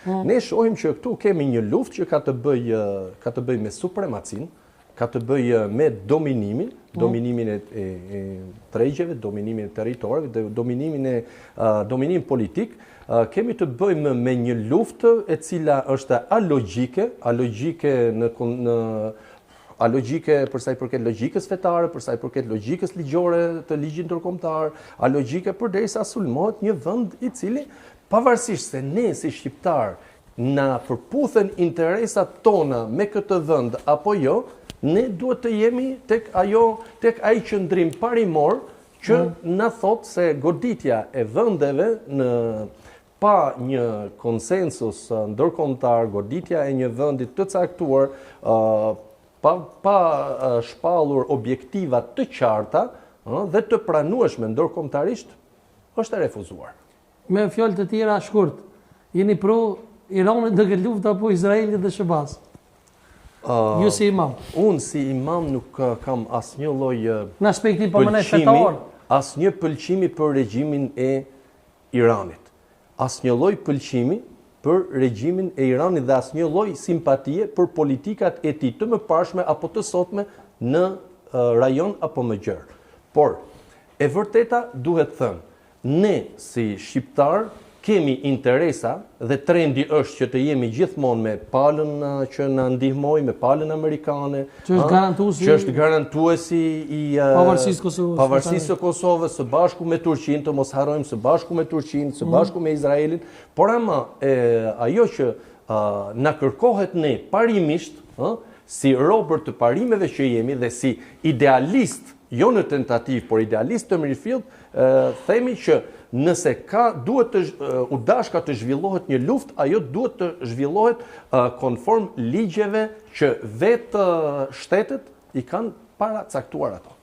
Ne shohim që këtu kemi një luftë që ka të bëjë me supremacinë, ka të bëjë me dominimin, dominimin e tregjeve, dominimin e territoreve, dominimin e dominim politik. Kemi të bëjmë me një luftë e cila është alogjike, alogjike në alogjike për sa i përket logjikës fetare, për sa i përket logjikës ligjore të ligjit ndërkombëtar, alogjike përderisa sulmohet një vend i cili, pavarësisht se ne si shqiptar na përputhen interesat tona me këtë vend apo jo, ne duhet të jemi tek ai qëndrim parimor që na thot se goditja e vendeve në pa një konsensus ndërkombëtar, goditja e një vendi të caktuar, pa shpallur objektiva të qarta dhe të pranueshme ndërkombëtarisht, është e refuzuar. Me fjalë të tjera, shkurt, jeni pro Iranit në këtë luftë apo Izraelit dhe SHBA-s? Ju si imam. Unë si imam nuk kam asnjë lloj Në aspektin po më fetar. Asnjë pëlqimi për regjimin e Iranit. Asnjë lloj pëlqimi për regjimin e Iranit dhe asnjë lloj simpatie për politikat e tij të mëparshme apo të sotme në rajon apo më gjerë. Por, e vërteta duhet thënë, ne si shqiptar kemi interesa dhe trendi është që të jemi gjithmonë me palën që na ndihmoi, me palën amerikane, që është garantuesi që është garantuesi i pavarësisë së Kosovës, pavarësisë së Kosovës së bashku me Turqinë, të mos harrojmë së bashku me Turqinë, së bashku me Izraelin, por ama ajo që na kërkohet ne parimisht, si robër të parimeve që jemi dhe si idealist, jo në tentativë, por idealist të mirëfillt, themi që nëse ka duhet të u dashka të zhvillohet një luftë, ajo duhet të zhvillohet konform ligjeve që vetë shtetet i kanë para caktuar ato.